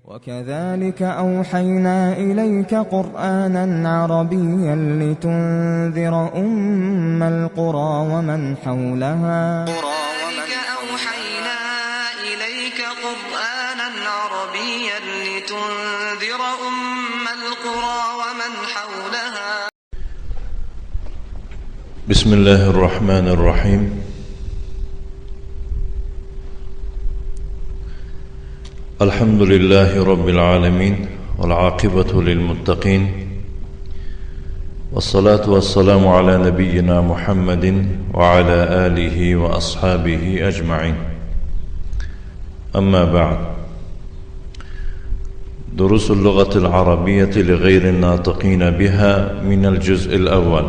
وكذلك أوحينا إليك قرآنا عربيا لتنذر أم القرى ومن حولها. وكذلك أوحينا إليك قرآنا عربيا لتنذر أم القرى ومن حولها. بسم الله الرحمن الرحيم. الحمد لله رب العالمين، والعاقبة للمتقين، والصلاة والسلام على نبينا محمد وعلى آله وأصحابه أجمعين. أما بعد، دروس اللغة العربية لغير الناطقين بها من الجزء الأول.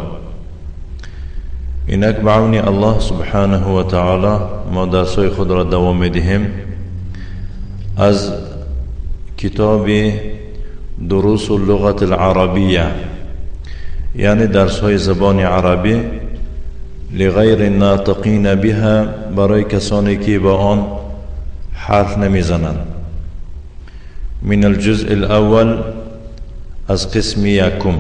اینک به عون الله سبحانه و تعالی ما درسای خود را دوام میدهیم از کتاب دروس اللغة العربیه، یعنی درس های زبان عربی لغیر الناطقین بها، برای کسانی که با آن حرف نمیزنند. من الجزء الاول، از قسم یکم.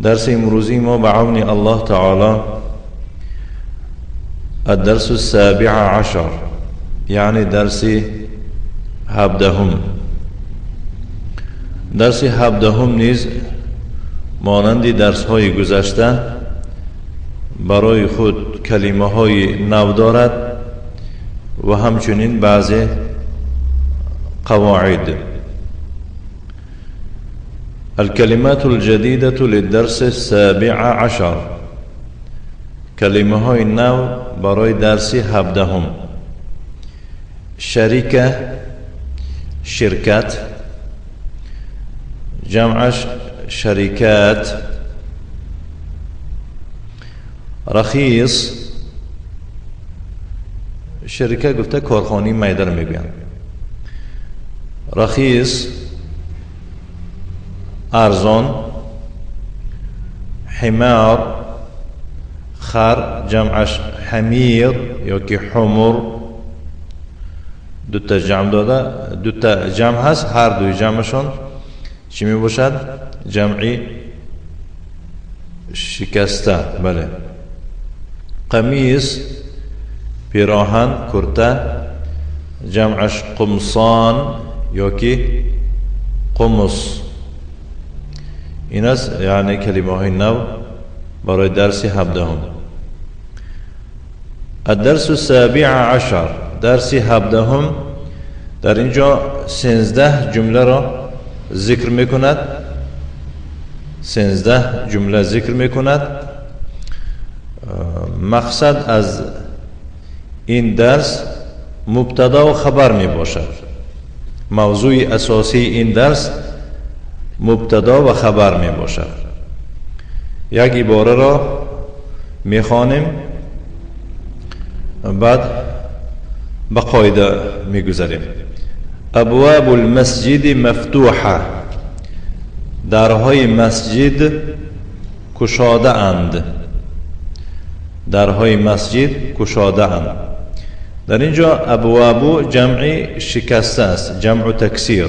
درس امروزی ما به عون الله تعالی الدرس السابع عشر، یعنی درس هفدهم. درس هفدهم نیز مانند درس های گذشته برای خود کلمه های نو دارد و همچنین بعض قواعد. الكلمات الجديدة للدرس السابع عشر، کلمه های نو برای درس هفدهم. شریکه، شرکت، جمعش شرکات. رخیص، شرکه گفته کارخانه میده رو میگوین. رخیص ارزان. حمار، خر، جمعش حمیر یا که حمر. دو تا جمع داده، دو تا جمع هست، هر دوی جمعشون چی می باشد؟ جمعی شکسته. بله. قمیص، پیراهن، کرته، جمعش قمصان یا که قمص. این است یعنی کلمه های نو برای درس هفدهم. الدرس السابع عشر، درس هفدهم. در اینجا 13 جمله را ذکر میکند. 13 جمله ذکر میکند. مقصد از این درس مبتدا و خبر می باشد. موضوع اساسی این درس مبتدا و خبر می باشد. یک عباره را می خوانیم، بعد به قاعده میگذاریم. ابواب المسجد مفتوحه، درهای مسجد گشاده اند. درهای مسجد گشاده اند. در اینجا ابواب جمع شکسته است، جمع تکسیر.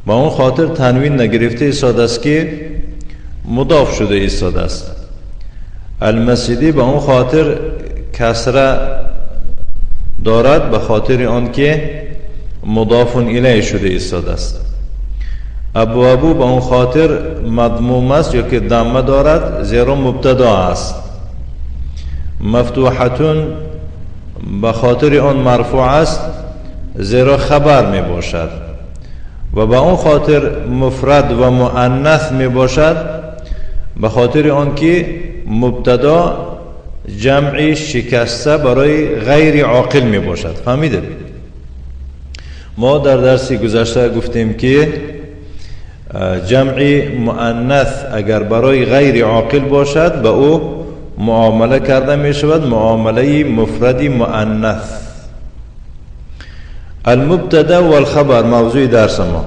با اون خاطر تنوین نگرفته ایستاده است که مضاف شده ایستاده است. المسجدی با اون خاطر کسره دارد، به خاطر آنکه مضاف الیه شده ایستاده است. ابوابو به اون خاطر مضموم است یا که ضمه دارد، زیرا مبتدا است. مفتوحتون به خاطر آن مرفوع است، زیرا خبر می باشد. و به اون خاطر مفرد و مؤنث می باشد، به خاطر آنکه مبتدا جمع شکسته برای غیر عاقل می باشد. فهمیدید؟ ما در درس گذشته گفتیم که جمع مؤنث اگر برای غیر عاقل باشد به او معامله کرده می شود، معامله مفرد مؤنث. المبتدا والخبر موضوع درس ما.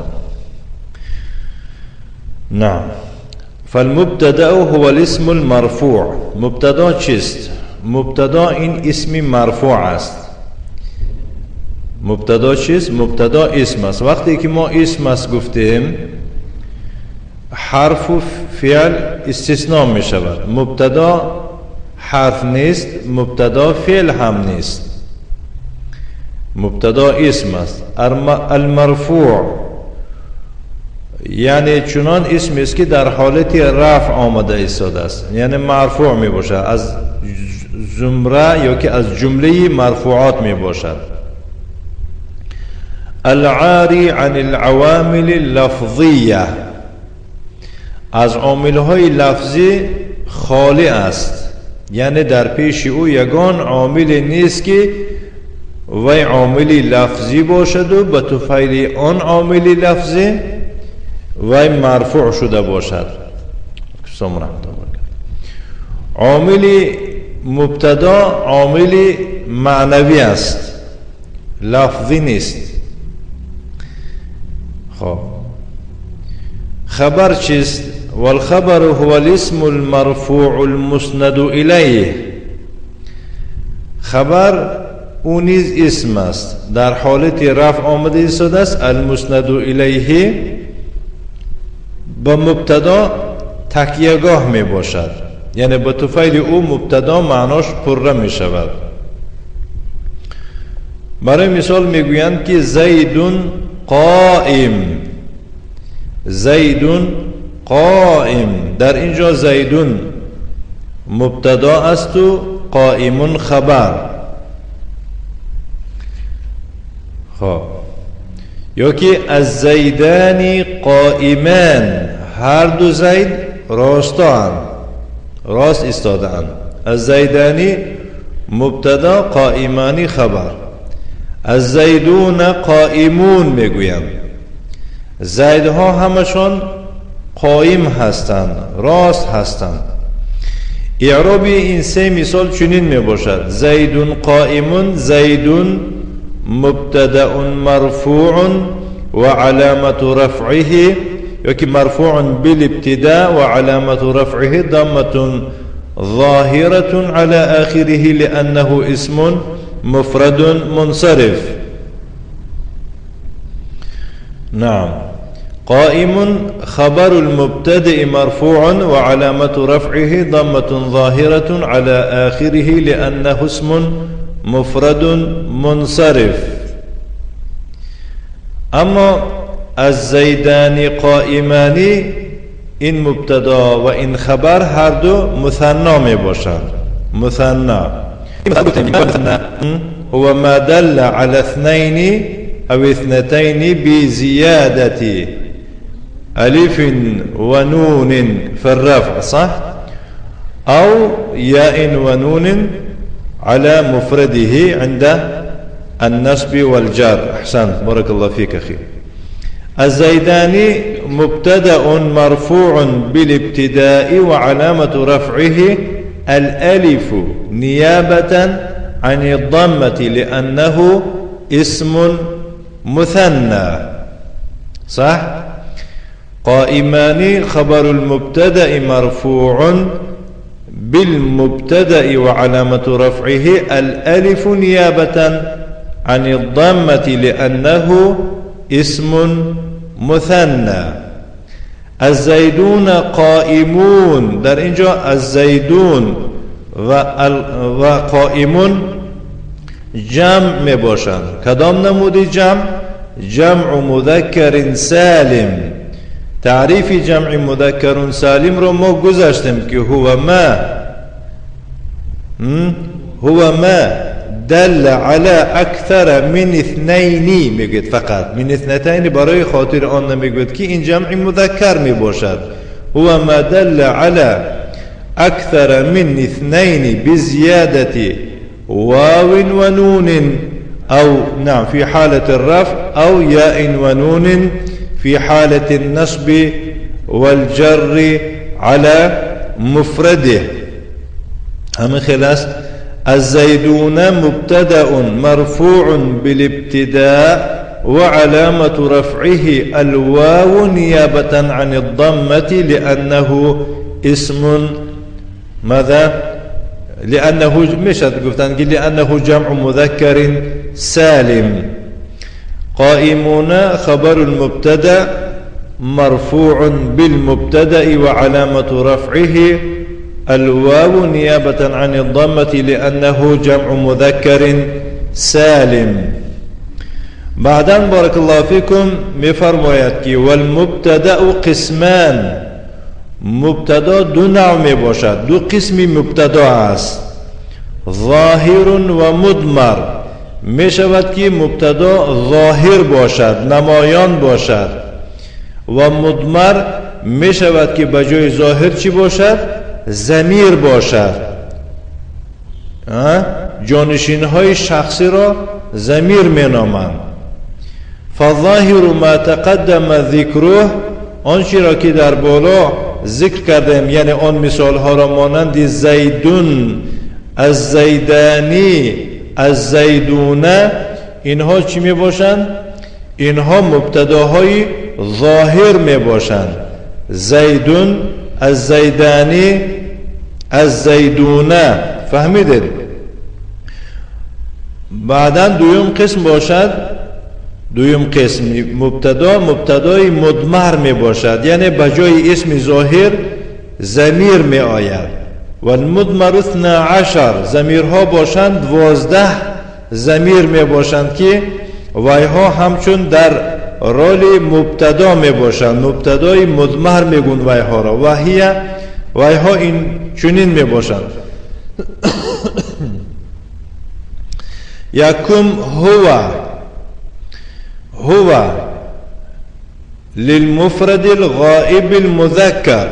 نعم. فالمبتدا هو الاسم المرفوع. مبتدا چیست؟ مبتدا این اسم مرفوع است. مبتدا چیست؟ مبتدا اسم است. وقتی که ما اسم است گفتیم حرف و فعل استثناء می شود. مبتدا حرف نیست، مبتدا فعل هم نیست، مبتدا اسم است. المرفوع یعنی چنان اسم است که در حالت رفع آمده ایستاده است، یعنی مرفوع می باشد، از زمره یا که از جمله مرفوعات می باشد. العاری عن العوامل اللفظیه، از عاملهای لفظی خالی است، یعنی در پیش او یگان عامل نیست که وی عامل لفظی باشد و به طفیل آن عامل لفظی وی مرفوع شده باشد. عامل مبتدا عامل معنوی است، لفظی نیست. خب خبر چیست؟ والخبر هو الاسم المرفوع المسند الیه. خبر او نیز اسم است، در حالت رفع آمده ایستاده است. المسند الیه به مبتدا تکیهگاه می باشد، یعنی به طفیل او مبتدا معناش پره می شود. برای مثال میگویند که زیدون قائم، زیدون قائم، در اینجا زیدون مبتدا است و قائمون خبر. خب یا که از زیدان قائمان، هر دو زید راستان، راست ایستاده‌اند. از زیدانی مبتدا، قائمانی خبر. از زیدون قائمون میگویند، زیدها همشان قائم هستند، راست هستند. اعراب این سه مثال چنین می باشد: زیدون قائمون، زیدون مبتدأ مرفوع و علامت رفعه، یا که مرفوع بالابتداء و علامت رفعه ضمة ظاهرة على آخره لأنه اسم مفرد منصرف. نعم. قائم خبر المبتدئ مرفوع وعلامة رفعه ضمة ظاهرة على آخره لأنه اسم مفرد منصرف. اما الزیدان قائمان این مبتدا و این خبر هر دو مثنا می باشند. مثنا هو ما دل على اثنين او اثنتين بزيادة ألف ونون في الرفع، صح؟ أو ياء ونون على مفرده عند النصب والجر. أحسنت، بارك الله فيك أخي. الزيداني مبتدأ مرفوع بالابتداء وعلامة رفعه الألف نيابة عن الضمة لأنه اسم مثنى، صح؟ قائمان خبر المبتدأ مرفوع بالمبتدأ وعلامة رفعه الألف نيابة عن الضمة لأنه اسم مثنى. الزيدون قائمون، در اینجا الزیدون و قائمون جمع می باشند. کدام نمودی جمع؟ جمع مذکر سالم. تعریف جمع مذکر سالم رو ما گذاشتیم که هو ما دل على اکثر من اثنین، میگوید فقط من اثنتین، برای خاطر آن نمیگوید که این جمع مذکر می باشد. هو ما دل على اکثر من اثنین بزیادة واو ونون او نعم في حالة الرفع او ياء ونون في حالة النصب والجر على مفرده. همین خلاص. الزيدون مبتدأ مرفوع بالابتداء وعلامة رفعه الواو نيابة عن الضمة لأنه اسم ماذا؟ لأنه مش گفتن لأنه جمع مذكر سالم. قائمون خبر المبتدا مرفوع بالمبتدا وعلامة رفعه الواو نيابة عن الضمة لأنه جمع مذكر سالم. بعدا بارك الله فيكم میفرماید که والمبتدا قسمان، مبتدا دو نوع می باشد، دو قسم مبتدا است، ظاهر و مضمر. می شود که مبتدا ظاهر باشد، نمایان باشد، و مضمر می شود که به جای ظاهر چی باشد؟ ضمیر باشد. جانشین های شخصی را ضمیر می نامند. فظاهر ما تقدم ذکره، آنچه را که در بالا ذکر کردیم، یعنی آن مثال ها را مانند زیدون، الزیدانی، الزیدونه، اینها چی می باشند؟ اینها مبتداهای ظاهر می باشند. زیدون، الزیدانی، الزیدونه. فهمیدید؟ بعدا دویم قسم باشد، دویم قسم مبتدا، مبتدای مضمر می باشد، یعنی به جای اسم ظاهر ضمیر می آید. والمضمر 12، ضمیرها باشند 12 ضمیر می باشند که ویها همچون در رول مبتدا می باشند، مبتدای مضمر می گون ویها را، و هی ویها این چنین می باشند. یکم هو، هو للمفرد الغائب المذکر،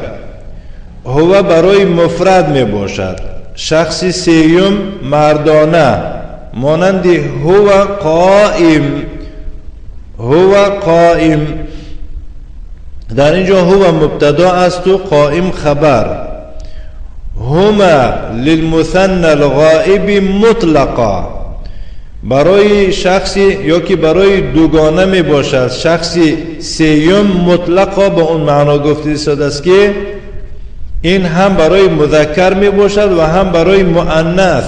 هو برای مفرد می باشد، شخص سیوم مردانه، مانند هو قائم، هو قائم. در اینجا هو مبتدا است و قائم خبر. هما للمثنى الغائب مطلقا، برای شخصی یا که برای دوگانه می باشد، شخصی سیوم مطلقا، به اون معنا گفته شده است که این هم برای مذکر می باشد و هم برای مؤنث،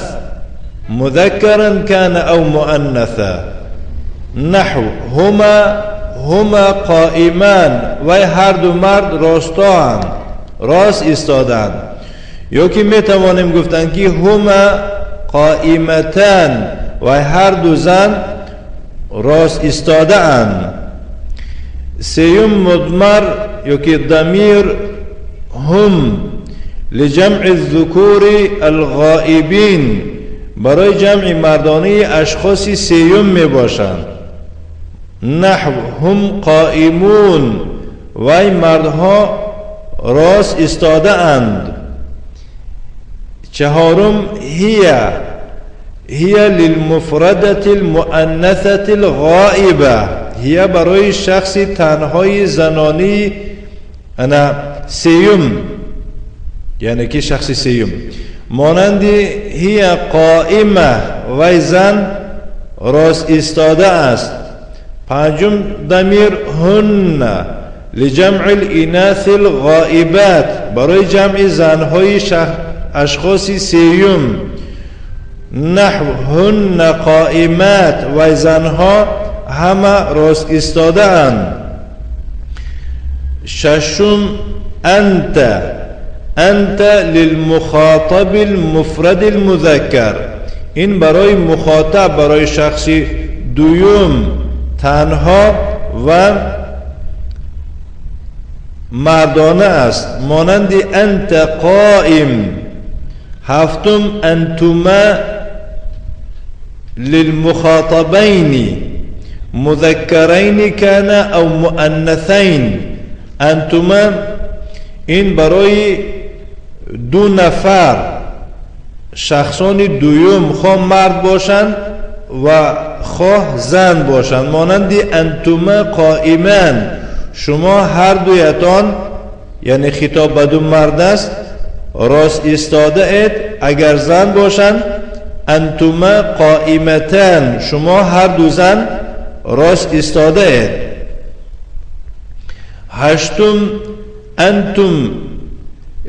مذکرا کان او مؤنثا. نحو هما، هما قائمان، وی هر دو مرد راستان، راست ایستادند. یا که می توانیم گفتن که هما قائمتان، و هر دو زن راست ایستاده اند. سیوم مضمر یا که ضمیر هم لجمع الذکور الغائبین، برای جمع مردانه اشخاص سیوم می باشند. نحو هم قائمون، وی مردها راست ایستاده اند. چهارم هی، هي للمفردة المؤنثة الغائبة، هي برای شخص تنهای زنانی، انا سیوم، یعنی که شخص سیوم، مانند هي قائمه، وی زن راست ایستاده است. پنجم ضمیر هن لجمع الاناث الغائبات، برای جمع زنهای اشخاص سیوم. نحو هن قائمات، و زنها همه راست ایستاده اند. ششم انت، انت للمخاطب المفرد المذکر، این برای مخاطب، برای شخصی دوم تنها و مردانه است، مانند انت قائم. هفتم انتما للمخاطبین مذکرین کان او مؤنثین، انتما این برای دو نفر شخصان دوم، خواه مرد باشند و خواه زن باشند، مانند انتما قائمان، شما هر دویتان، یعنی خطاب به دو مرد است، راست ایستاده اید. اگر زن باشند انتما قائمتان، شما هر دو زن راست ایستاده اید. هشتم انتم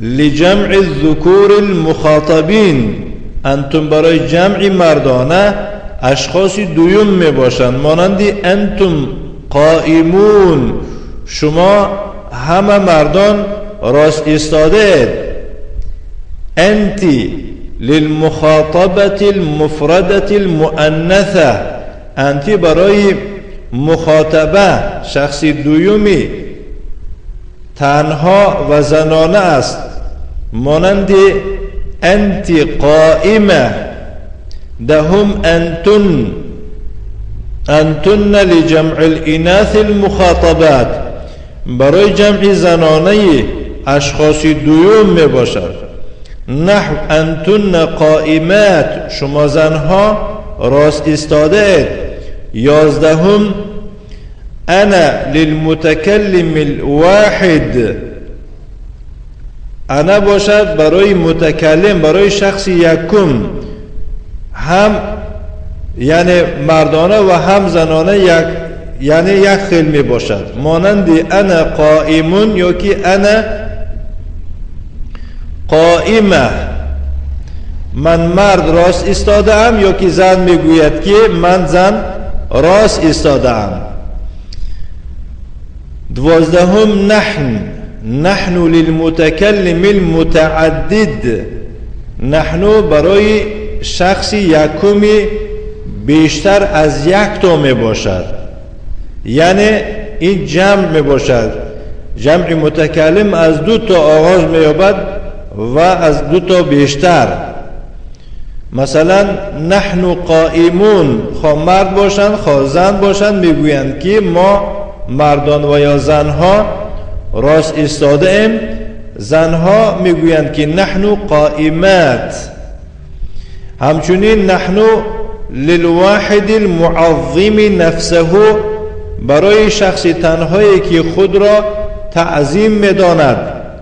لجمع الذکور المخاطبین، انتم برای جمع مردانه اشخاص دوم می باشند، مانند انتم قائمون، شما همه مردان راست ایستاده. انت للمخاطبة المفردة المؤنثة، انت برای مخاطبه شخصی دویمی تنها و زنانه است، مانند انت قائمه. دهم انتن، انتن لجمع الاناث المخاطبات، برای جمع زنانه اشخاص دوم می باشد. نحو انتن قائمات، شما زنها راست ایستاده اید. 11 انا للمتکلم الواحد، انا باشد برای متکلم، برای شخص یکم، هم یعنی مردانه و هم زنانه یک، یعنی یک خیل می باشد، مانند انا قائمون یا که انا قائمه، من مرد راست ایستاده ام، یا که زن میگوید که من زن راست ایستاده ام. 12 نحن، نحن للمتکلم المتعدد، نحن برای شخص یکمی بیشتر از یک تا می باشد، یعنی این جمع می باشد. جمع متکلم از 2 تا آغاز می یابد و از 2 تا بیشتر. مثلا نحن قائمون، خواه مرد باشند خواه زن باشند، میگویند که ما مردان و یا زنها راست ایستاده ایم. زنها میگویند که نحن قائمات. همچنین نحن للواحد المعظم نفسه، برای شخص تنهایی که خود را تعظیم میداند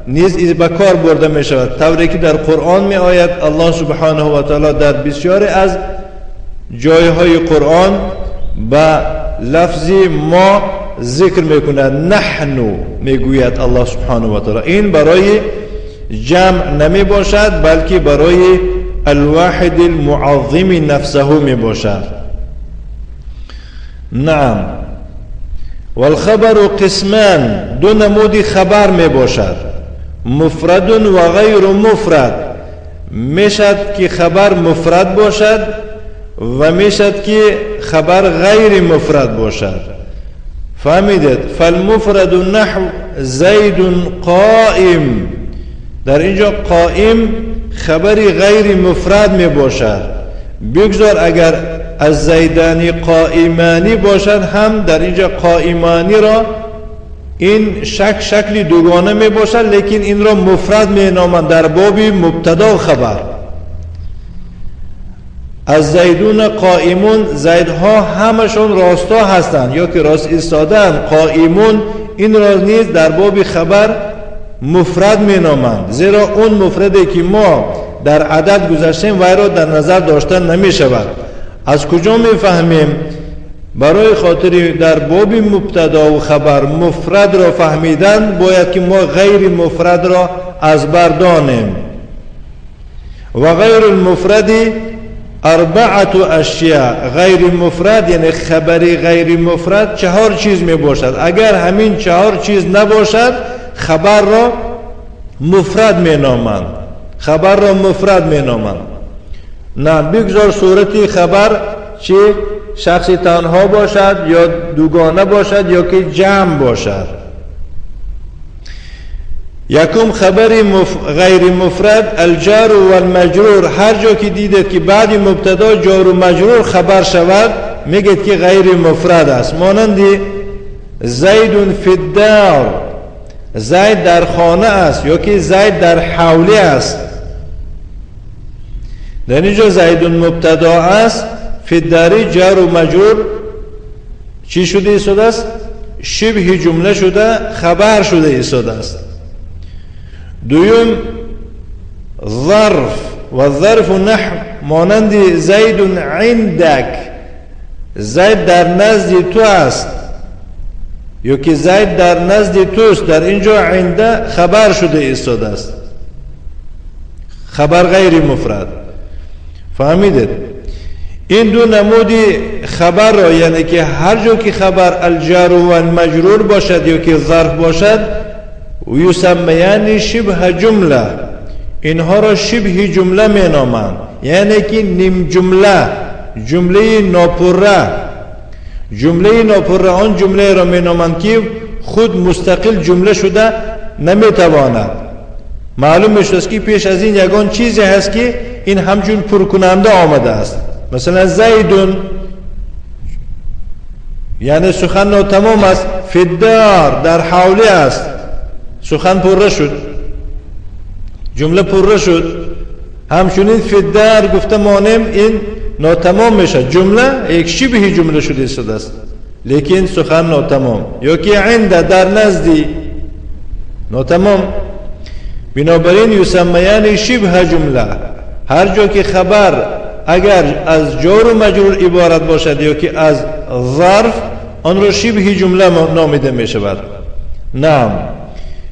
نیز به کار برده می شود، طوری که در قرآن می آید. الله سبحانه و تعالی در بسیاری از جایهای قرآن به لفظ ما ذکر می کند، نحنو می گوید الله سبحانه و تعالی. این برای جمع نمی باشد، بلکه برای الواحد المعظم نفسه می باشد. نعم. والخبر قسمان، دو نمود خبر می باشد، مفرد و غیر مفرد. میشد که خبر مفرد باشد و میشد که خبر غیر مفرد باشد. فهمیدید؟ فالمفرد نحو زید قائم، در اینجا قائم خبری غیر مفرد می باشد. بگذار اگر از زیدانی قائمانی باشد هم در اینجا قائمانی را این شکل دوگانه می باشد، لیکن این را مفرد می نامند در باب مبتدا و خبر. از زیدون قائمون، زیدها همشون راستا هستند یا که راست ایستادن. قائمون این را نیز در باب خبر مفرد می نامند، زیرا اون مفردی که ما در عدد گذاشتیم وی را در نظر داشتن نمی شود. از کجا می فهمیم؟ برای خاطر در باب مبتدا و خبر مفرد را فهمیدن باید که ما غیر مفرد را از بر دانیم. و غیر المفرد اربعة اشیاء، غیر مفرد یعنی خبری غیر مفرد 4 چیز می باشد. اگر همین 4 چیز نباشد خبر را مفرد می نامند، خبر را مفرد می نامند. نه بگذار صورتی خبر چه شخصی تنها باشد یا دوگانه باشد یا که جمع باشد. یکم خبر غیر مفرد الجار و المجرور. هر جا که دیدید که بعد مبتدا جار و مجرور خبر شود میگید که غیر مفرد است. مانند زید فی الدار، زید در خانه است یا که زید در حوله است. در اینجا زید مبتدا است، فی الدار جار و مجرور چی شده ایستاده است؟ شبه جمله شده، خبر شده ایستاده است. دویم ظرف و ظرف نحو، مانند زید عندک، زید در نزد تو است یا که زید در نزد توست. در اینجا عنده خبر شده ایستاده است، خبر غیر مفرد. فهمیدید؟ این دو نمود خبر را، یعنی که هر جا که خبر الجار و المجرور باشد یا که ظرف باشد، یسمیان شبه جمله، اینها را شبه جمله می نامند، یعنی که نیم جمله، جمله ناپره. جمله ناپره آن جمله را می نامند که خود مستقل جمله شده نمی تواند. معلوم می شود که پیش از این یگان چیزی هست که این همچون پرکننده آمده است. مثلا زیدون، یعنی سخن ناتمام است، فدار در حوله است، سخن پره شد، جمله پره شد. همچنین فدار گفته مانیم این ناتمام میشه، جمله یک شبه جمله شده ایستاده است، لیکن سخن ناتمام. یا که عند در نزدی ناتمام. بنابراین یسمیان شبه جمله. هر جا که خبر اگر از جار و مجرور عبارت باشد یا که از ظرف، آن را شبه جمله نامیده می شود. نعم.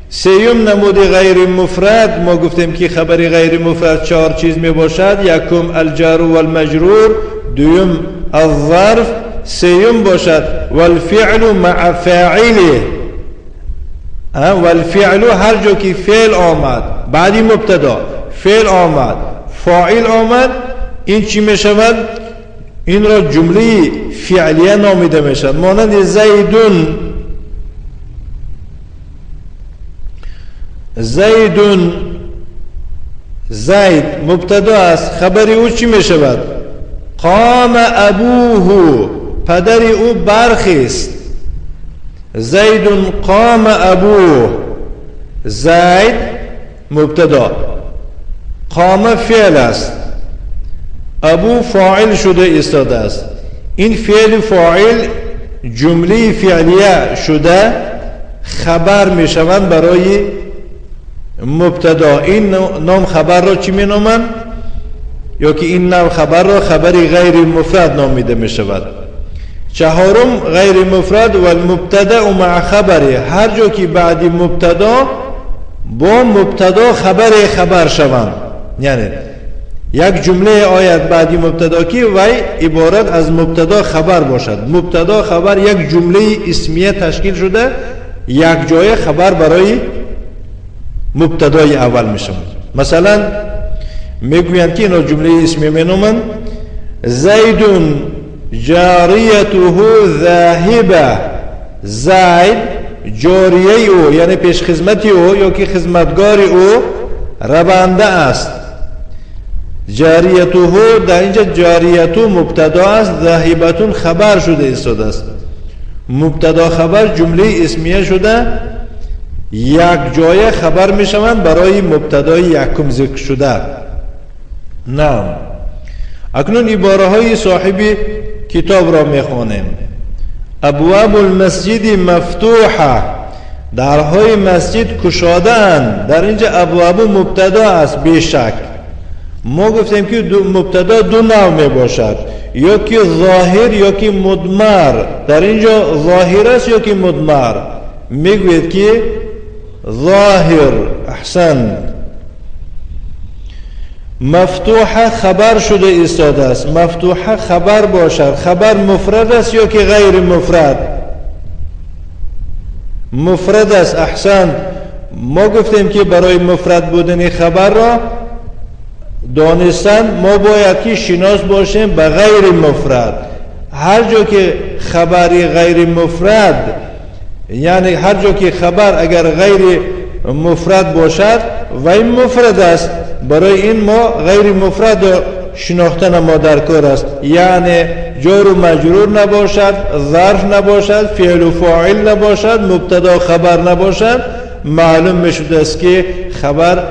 سیوم نمود غیر مفرد، ما گفتیم که خبر غیر مفرد چهار چیز می باشد: یکم الجار و المجرور، دوم الظرف، سیوم باشد والفعل مع فاعله. والفعل هر جا که فعل آمد بعدی مبتدا، فعل آمد فاعل آمد، این چی می شود؟ این را جمله فعلیه نامیده می شود. مانند زیدون، زیدون، زید مبتدا است، خبر او چی می شود؟ قام ابوه، پدر او برخیست. زید قام ابوه، زید مبتدا، قام فعل است، ابو فاعل شده ایستاده است. این فعل فاعل جمله فعلیه شده خبر می شوند برای مبتدا. این نام خبر را چی می نامند؟ یا که این نام خبر را خبر غیر مفرد نامیده می شود. چهارم غیر مفرد و المبتدا مع خبره، هر جا که بعد مبتدا با مبتدا خبر خبر شوند، یعنی یک جمله آید بعدی مبتدا که وی عبارت از مبتدا خبر باشد. مبتدا خبر یک جمله اسمیه تشکیل شده، یک جای خبر برای مبتدای اول می شود. مثلا میگویند که اینا جمله اسمیه می نامند: زیدون جاریته ذاهبه، زید جاریه او یعنی پیش خدمتی او یا که خدمتگار او رونده است. جاریته در اینجا جاریتو مبتدا است، ذاهبتون خبر شده ایستاده است. مبتدا خبر جمله اسمیه شده، یک جای خبر می شوند برای مبتدای یکم ذکر شده. نعم. اکنون عباره های صاحب کتاب را می خوانیم. ابواب المسجد مفتوحه، درهای مسجد کشاده اند. در اینجا ابواب مبتدا است بیشک. ما گفتیم که مبتدا دو نوع می باشد، یا که ظاهر یا که مضمر. در اینجا ظاهر است یا که مضمر؟ میگوید که ظاهر. احسن. مفتوحه خبر شده ایستاده است. مفتوحه خبر باشد، خبر مفرد است یا که غیر مفرد؟ مفرد است. احسن. ما گفتیم که برای مفرد بودن خبر را دانستن ما باید که شناس باشیم به غیر مفرد. هر جا که خبری غیر مفرد، یعنی هر جا که خبر اگر غیر مفرد باشد و این مفرد است، برای این ما غیر مفرد شناختن ما در کار است. یعنی جار و مجرور نباشد، ظرف نباشد، فعل و فاعل نباشد، مبتدا خبر نباشد، معلوم میشد است که خبر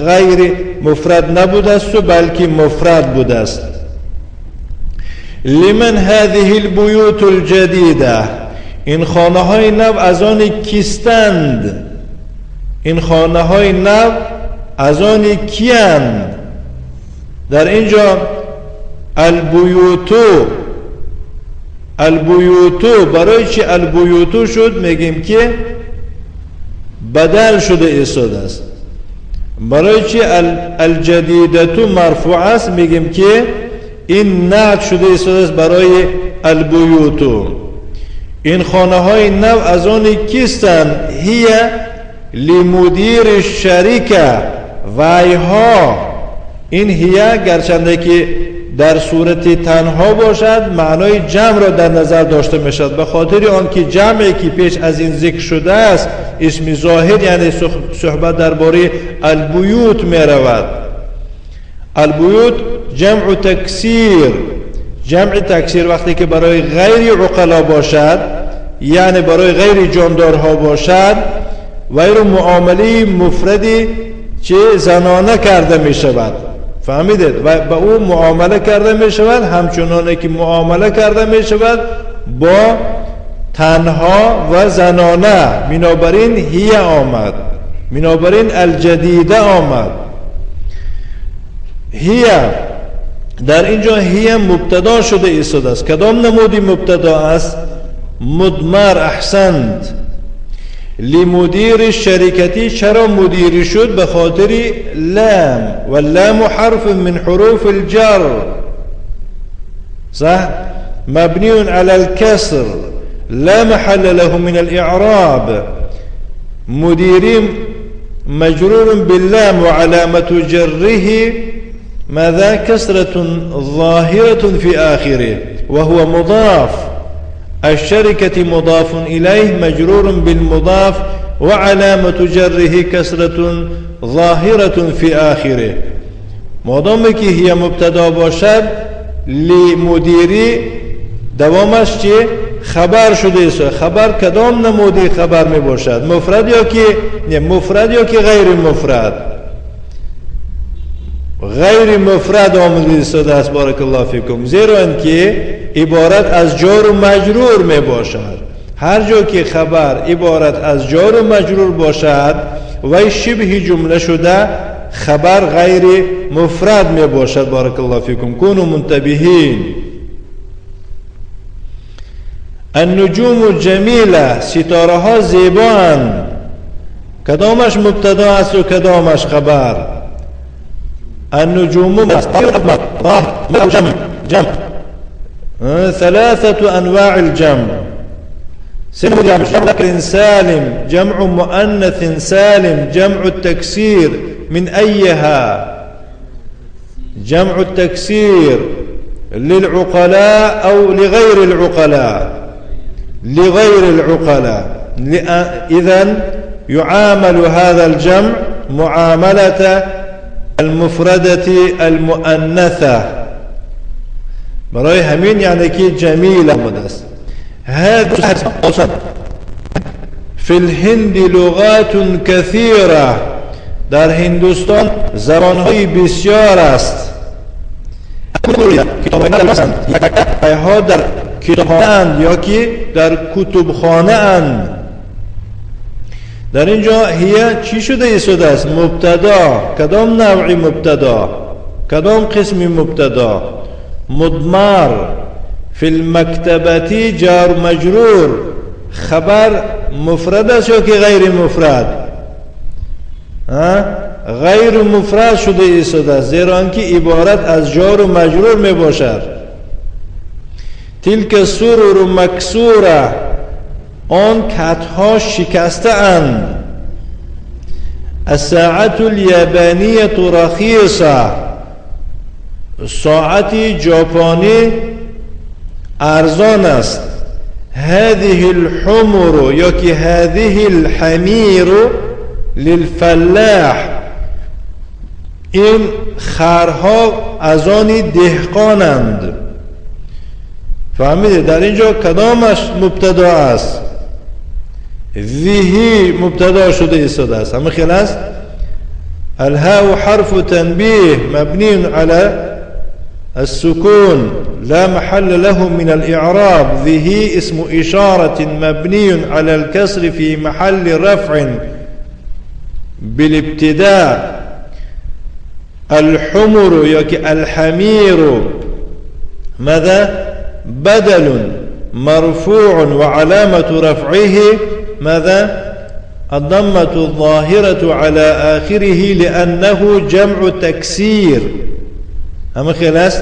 غیر مفرد نبوده است و بلکه مفرد بوده است. لمن هذه البیوت الجدیده، این خانه های نو از آن کیستند؟ این خانه های نو از آن کیند؟ در اینجا البیوتو، البیوتو برای چی البیوتو شد؟ میگیم که بدل شده ایستاده است. برای چی الجدیدتو مرفوع است؟ میگیم که این نعت شده است برای البیوت. این خانه های نو از آن کیستند؟ هی لمدیر الشرکه، ویها. این هیه گرچنده که در صورت تنها باشد معنای جمع را در نظر داشته می شود، به خاطر آنکه جمعی که پیش از این ذکر شده است اسم ظاهر، یعنی صحبت درباره البیوت می رود. البیوت جمع تکسیر، جمع تکسیر وقتی که برای غیر عقلا باشد، یعنی برای غیر جاندارها باشد، غیر معامله مفردی چه زنانه کرده می شود. فهمیدید؟ و با او معامله کرده می شود همچنانه که معامله کرده می شود با تنها و زنانه. بنابراین هی آمد، بنابراین الجدیده آمد. هی در اینجا هی مبتدا شده ایستاده است. کدام نمودی مبتدا است؟ مضمر. احسنت. لمدیر شرکتی، چرا مدیری شد؟ به خاطر لام، واللام حرف من حروف الجر، صح؟ مبنی على الكسر لا محل له من الإعراب. مدیری مجرور باللام وعلامة جره ماذا؟ كسرة ظاهرة في آخره وهو مضاف. الشركة مضاف إليه مجرور بالمضاف وعلامة جره كسرة ظاهرة في آخره. مادام که هي مبتدا باشد لمدیری دوامش چه؟ خبر شده است. خبر کدام نمودی خبر می باشد؟ مفرد یا که نه، مفرد یا که غیر مفرد؟ غیر مفرد آمده است. بارک الله فیکم. زیرا اینکه عبارت از جار و مجرور می باشد. هر جا که خبر عبارت از جار و مجرور باشد و شبه جمله شده خبر غیر مفرد می باشد. بارک الله فیکم. کونوا منتبهین. النجوم جمیله، ستاره ها زیباند. کدامش مبتدا است و کدامش خبر؟ النجوم جمع، ثلاثة أنواع الجمع: جمع سالم، جمع مؤنث سالم، جمع التكسير. من أيها؟ جمع التكسير للعقلاء أو لغير العقلاء؟ لغير العقلاء. إذن يعامل هذا الجمع معاملة المفردة المؤنثة. برای همین یعنی که جمیل آمده است. هذا فی الهند لغات کثیره، در هندوستان زبانهای بسیار است. ها در کتابخانه اند یا که در کتبخانه اند. در اینجا هیه چی شده ایستاده است؟ مبتدا. کدام نوعی مبتدا؟ کدام قسمی مبتدا؟ مضمر. فی المکتبتی جار مجرور. خبر مفرد است یا که غیر مفرد؟ غیر مفرد شده ایستاده است، زیرا آنکه عبارت از جار و مجرور می باشد. تلک سرور مکسوره، آن کتها شکسته اند. الساعة اليابانية رخیصه، ساعت ژاپنی ارزان است. هذه الحمر یا که هذه الحمیر للفلاح، این خرها از آن دهقانند. فهمیده؟ در اینجا کدامش مبتدا است؟ ذیهی مبتدا شده ایستاده است. همه خیال است؟ الهاء حرف تنبیه مبنی علی السكون لا محل له من الإعراب. ذه اسم إشارة مبني على الكسر في محل رفع بالابتداء. الحمر يك الحمير ماذا؟ بدل مرفوع وعلامة رفعه ماذا؟ الضمة الظاهرة على آخره لأنه جمع تكسير. أما خلاص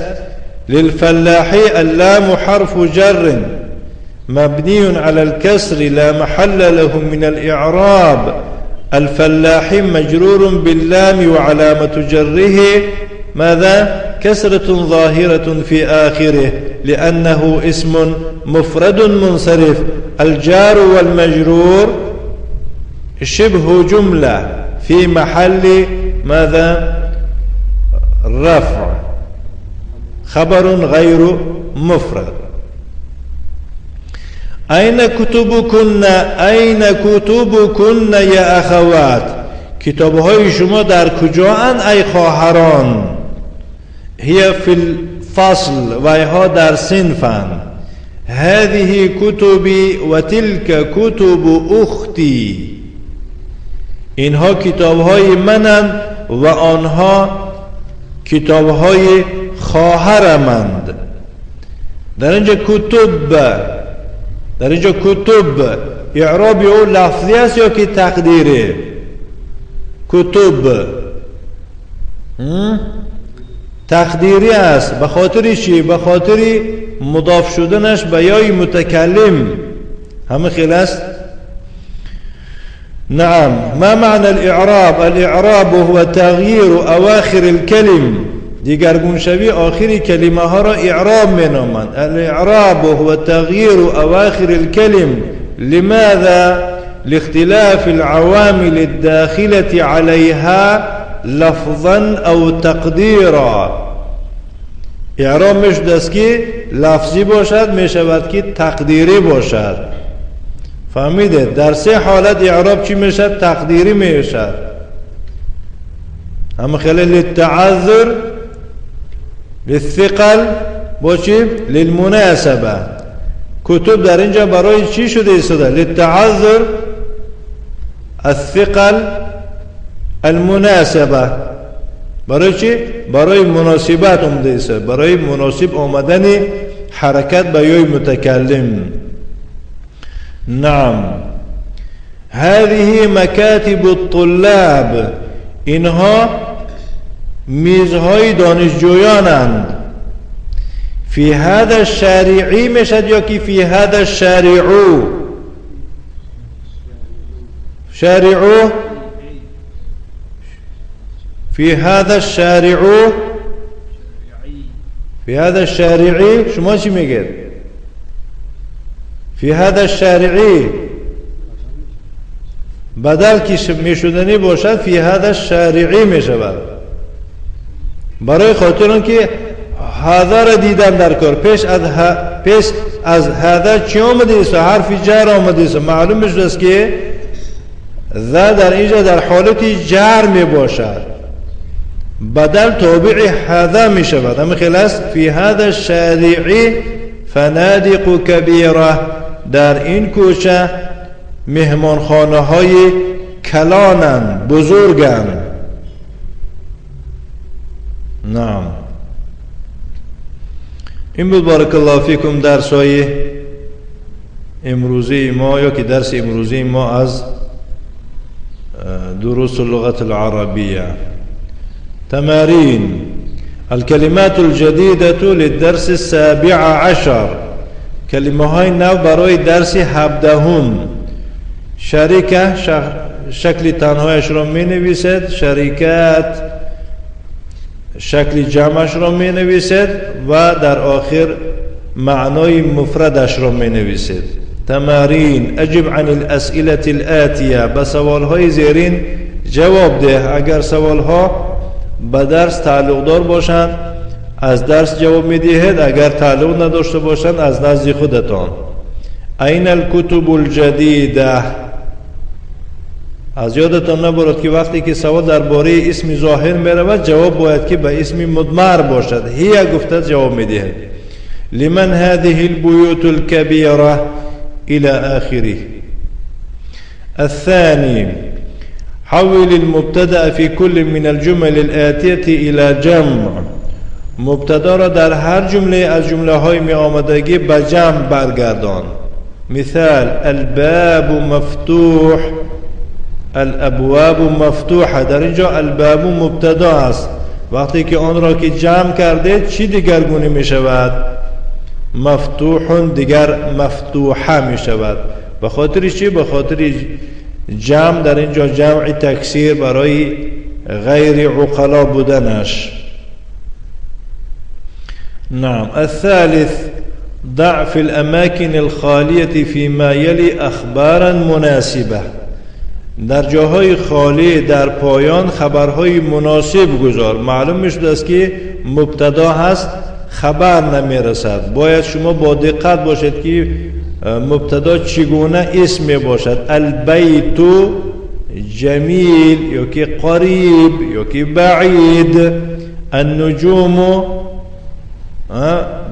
للفلاح اللام حرف جر مبني على الكسر لا محل له من الإعراب. الفلاح مجرور باللام وعلامة جره ماذا؟ كسرة ظاهرة في آخره لأنه اسم مفرد منصرف. الجار والمجرور شبه جملة في محل ماذا؟ رفع، خبر غير مفرد. أين كتبكن؟ أين كتبكن يا أخوات؟ کتاب‌های شما در کجااند ای خواهران؟ هي في الفصل، وایها در صنفند. هذه كتبي وتلك كتب أختي. اینها کتاب‌های منند و آنها کتاب‌های خواهرمند. در اینجا کتب، در اینجا کتب اعراب او لفظی است یا که تقدیره؟ کتب تقدیری است. به خاطر چی؟ به خاطر مضاف شدنش به یای متکلم. همه خیلی است. نعم. ما معنى الإعراب؟ الإعراب هو تغيير أواخر الكلم. دیگرگون شوی آخر کلمه ها را اعراب می نامند. الإعراب هو تغيير أواخر الكلم. لماذا؟ لاختلاف العوامل الداخلة عليها لفظا أو تقديرا. اعراب میشد است که لفظی باشد، میشود که تقدیری باشد. فهمیده؟ در سه حالت اعراب چی میشد؟ تقدیری میشد. اما خیلی للتعذر، للثقل، با چی؟ للمناسبه. کتب در اینجا برای چی شده ایستاده؟ للتعذر، الثقل، المناسبه. برای چی؟ برای مناسبت آمده ایستاده، برای مناسب آمدن حرکت به یای متکلم. نعم. هذه مکاتب الطلاب. اینها میزهای دانشجویانند. فی هذا الشارعی میشد یا که فی هذا الشارعو؟ شارعو، فی هذا الشارعو، فی هذا الشارعی. شما چی میگید؟ فی هذا الشارعی بدل که میشدنی باشد فی هذا الشارعی میشود. برای خاطر آن که هذا را دیدن در کار، پیش از هذا چی آمده است؟ حرف جر آمده است. معلوم میشد است که ذا در اینجا در حالت جر می باشد، بدل تابع هذا می شود. همین خیلی است. فی هذا الشارع فنادق کبیره. در این کوچه مهمانخانه های کلانند، بزرگند. نعم. این بود بارک الله فیکم درس های امروزی ما، یا که درس امروزی ما از دروس اللغة العربية. تمارين الكلمات الجديدة للدرس السابع عشر. کلمه های نو برای درس 17. شریکه، شکل تنهایش را می نویسد. شریکت، شکل جمعش را می نویسد و در آخر معنای مفردش را می نویسد. تمارین اجب عن الاسئله الآتیه. به سوال های زیرین جواب ده. اگر سوال ها به درس تعلق دار باشند از درس جواب می دهید، اگر تعلق نداشته باشند از نزد خودتان. این الکتب الجدیده. از یادتان نبرد که وقتی که سوال درباره اسم ظاهر می رود جواب باید که به اسم مضمر باشد. هی گفته جواب می دهد. لمن هذه البيوت الكبيرة إلى آخره. الثاني حول المبتدأ في كل من الجمل الآتية إلى جمع. مبتدا را در هر جمله از جمله های می آمدگی به جمع برگردان. مثال الباب مفتوح، الابواب مفتوحه. در اینجا الباب مبتدا است، وقتی که آن را که جمع کرده چی دیگرگونه می شود؟ مفتوح دیگر مفتوحه می شود. به خاطر چی؟ به خاطر جمع در اینجا جمع تکثیر برای غیر عقلا بودنش. نعم. الثالث ضع في الأماكن الخالية فيما يلي أخبارا مناسبة. در جاهای خالی در پایان خبرهای مناسب گذار. معلوم میشد است که مبتدا هست، خبر نمیرسد. باید شما با دقت باشید که مبتدا چگونه اسم باشد. البیت جمیل یا که قریب یا که بعید. النجوم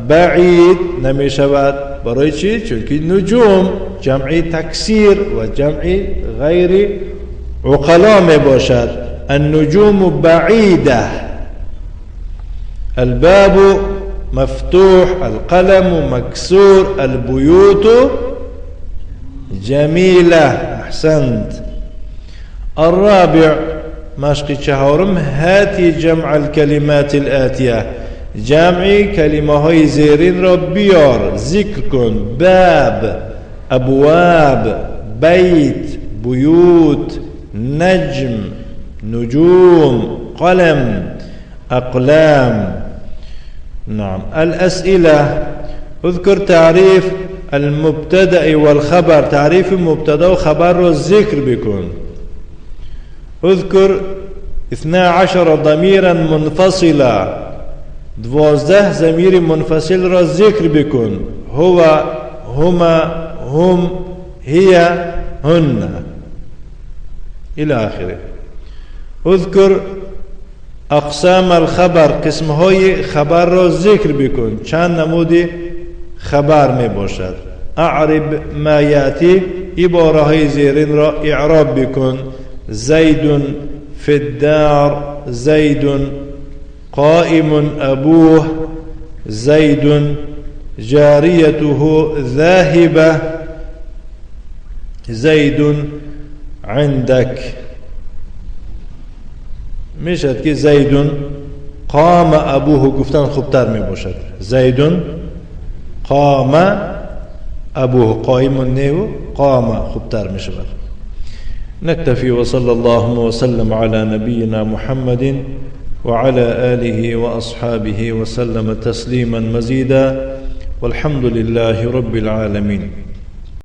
بعید نمی شود. برای چی؟ چون که نجوم جمع تکثیر و جمع غیر عقلا می باشد. النجوم بعیده، الباب مفتوح، القلم مکسور، البیوت جمیله. احسنت. الرابع مشق چهارم هاتی جمع الكلمات الآتیه. جمعی کلمه های زیرین را بیار، ذکر کن. باب، ابواب، بیت، بیوت، نجم، نجوم، قلم، اقلام. نعم. الأسئلة اذكر تعریف المبتدأ والخبر. تعریف مبتدا و خبر را ذکر بکن. اذكر 12 ضمیرا منفصلا. 12 ضمیر منفصل را ذکر بکن. هو، هما، هم، هي، هن، الى آخره. اذكر اقسام الخبر. قسم های خبر را ذکر بکن. چند نمود خبر می باشد. اعرب ما یاتی. عباره های زیرین را اعراب بکن. زید فی الدار، زید قائم أبوه، زيد جاريته ذاهبة، زيد عندك. میشد که زید قام ابوه گفتن خوبتر می باشد. زید قام ابوه، قائم نیو قام خوبتر می شود. نكتفي وصلى الله وسلم على نبينا محمد وعلى آله وأصحابه وسلم تسليما مزيدا، والحمد لله رب العالمين.